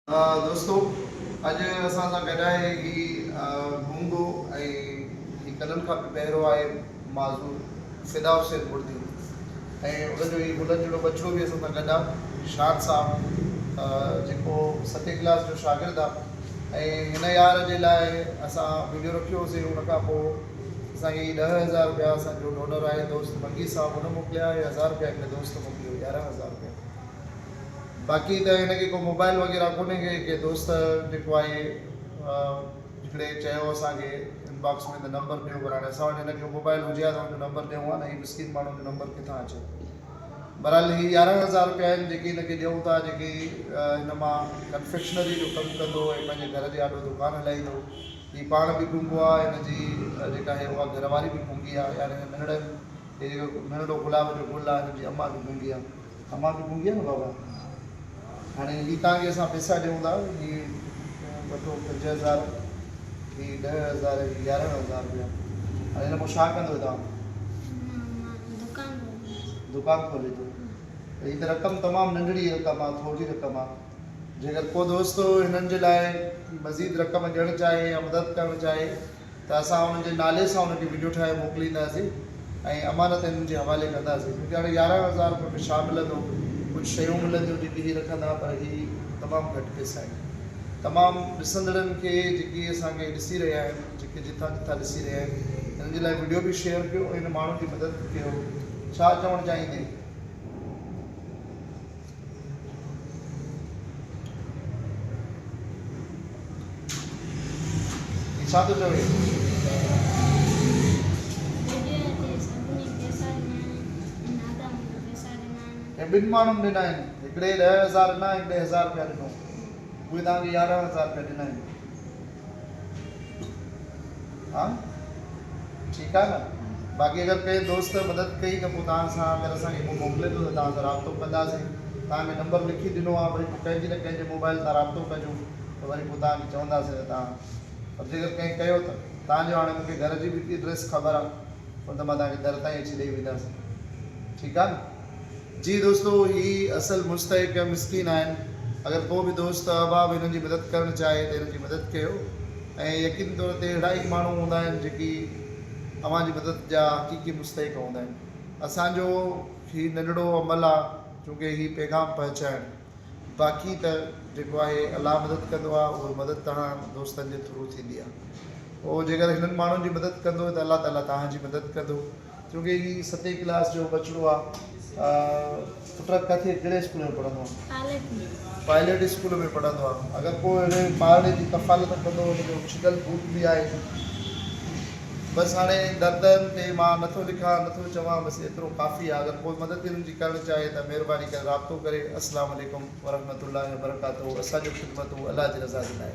دوستو اڄ اسان سان گڏ آهي هي گونگو ۽ هي ڪنن کان به بهرو آهي معذور فدا حسين بڙدي ۽ ان جو هي گلن جهڙو ٻچڙو به اسان سان گڏ آهي شان صاحب جيڪو ستين ڪلاس جو شاگرد آهي ۽ هن يار جي لاء اسان ويڊيو رکيو هوسين ان کان پوء اسان کي هي 10,000 روپيا اسان جو ڊونر آهي دوست منگي صاحب ان موڪليا ۽ هزار روپيا هڪڙي دوست موڪليو 11,000 روپيا باقي ته هن کي ڪو موبائل وغيره ڪونهي ڪي ڪي دوست جيڪو آهي هڪڙي چيو اسان کي انباڪس ۾ ته نمبر ڏيو پر هاڻي اسان وٽ هن کي موبائل هجي ها ته ان جو نمبر ڏيون ها نه هي مسڪين ماڻهو جو نمبر ڪٿان اچي بهرحال هي 11,000 روپيا آهن جيڪي هن کي ڏيون ٿا جيڪي هن مان ڪنفيڪشنري جو ڪم ڪندو ۽ پنهنجي گهر جي آڏو دڪان هلائيندو. هي پاڻ به گونگو آهي هن جي جيڪا آهي اها گهر واري به گونگي آهي يعني هن ننڍڙن هي جيڪو ننڍڙو گلاب جو گل آهي هن جي امان به گونگي آهي. امان به گونگي آهي نه بابا. هاڻي هي توهان کي اسان پئسا ڏيون ٿا هي وٺو 5000 هي 10,000 هي 11,000 رپيا. هاڻي هن مان ڇا ڪندو توهان؟ دڪان کوليندس. دڪان کوليندو. هي ته رقم تمام ننڍڙي رقم آهي ٿوري رقم آهي. جيڪر ڪو دوست هنن جي لاء مزيد رقم ڏيڻ چاهي يا مدد ڪرڻ چاهي ته اسان انهن جي نالي سان انهن کي وڊيو ٺاهي موڪلينداسين ۽ امانت هنن جي حوالي ڪنداسين ڇو ڪي هاڻي 11,000 روپين ۾ ڇا ملندو ڪجهه شيون ملنديون جيڪي هي رکندا پر هي تمام گهٽ پئسا آهن تمام ڏسندڙن کي جيڪي اسان کي ڏسي رهيا آهن جيڪي جتان جتان ڏسي رهيا آهن هنن جي لاء وڊيو به شيئر ڪيو ۽ هن ماڻهن جي مدد ڪيو ڇا چوڻ چاهيندين؟ هي ڇا ٿو چوي؟ وڊيو تي سڀني پئسا ڏنا آهن ۽ دادا مون کي پئسا ڏنا آهن. ۽ ٻن ماڻهن ڏنا آهن، هڪڙي 10,000 ڏنا هڪڙي هزار رپيا ڏنو، اهي توهان کي 11,000 رپيا ڏنا آهن. ها ٺيڪ آهي نه باقي اگر ڪنهن دوست مدد ڪئي ته پوء توهان سان اگر اسان کي ڪو موڪلي ٿو ته توهان سان رابطو ڪنداسين. توهان کي نمبر لکي ڏنو آهي وري پوء ڪنهن جي نه ڪنهن جي موبائل تان رابطو ڪجو ته وري پوء توهان کي چونداسين ته توهان پر جيڪر ڪنهن ڪيو ته توهان جو هاڻي مون کي گهر جي به ايڊريس خبر آهي پوء ته مان توهان کي در تائين اچي ڏئي ويندس ٺيڪ آهي نه. جي دوستو هي اصل مستحق ۽ مسڪين آهن اگر ڪو به دوست احباب هنن جي مدد ڪرڻ چاهي ته هنن جي مدد ڪيو ۽ يقيني طور تي اهڙا ئي ماڻهو هوندا آهن جيڪي اوهان جي مدد جا حقيقي مستحق هوندا آهن اسان جو هي ننڍڙو عمل آ چونڪه هي پيغام پهچائڻ باقي ته جيڪو آهي الله مدد ڪندو آ اهو مدد توهان دوستن جي ٿرو ٿيندي آ پوء جيڪر هنن ماڻهن جي مدد ڪندو ته الله تعالي توهان جي مدد ڪندو چونڪه هي ستين ڪلاس جو ٻچڙو آ پٽ ڪٿي ڪهڙي اسڪول ۾ پڙهندو آ؟ پائلٽ ۾. پائلٽ اسڪول ۾ پڙهندو آ اگر ڪو اهڙي ٻارڙي جي ڪفالت ڪندو هن جو ڇڳل بوٽ به آهي. بس هاڻي دردن تي مان نٿو لکان نٿو چوان بس ايترو ڪافي آ اگر ڪو مدد هنن جي ڪرڻ چاهي ته مهرباني ڪري رابطو ڪري اسلام عليڪم ورحمة الله وبرڪاته اسان جون خدمتون الله جي رضا جي لاء.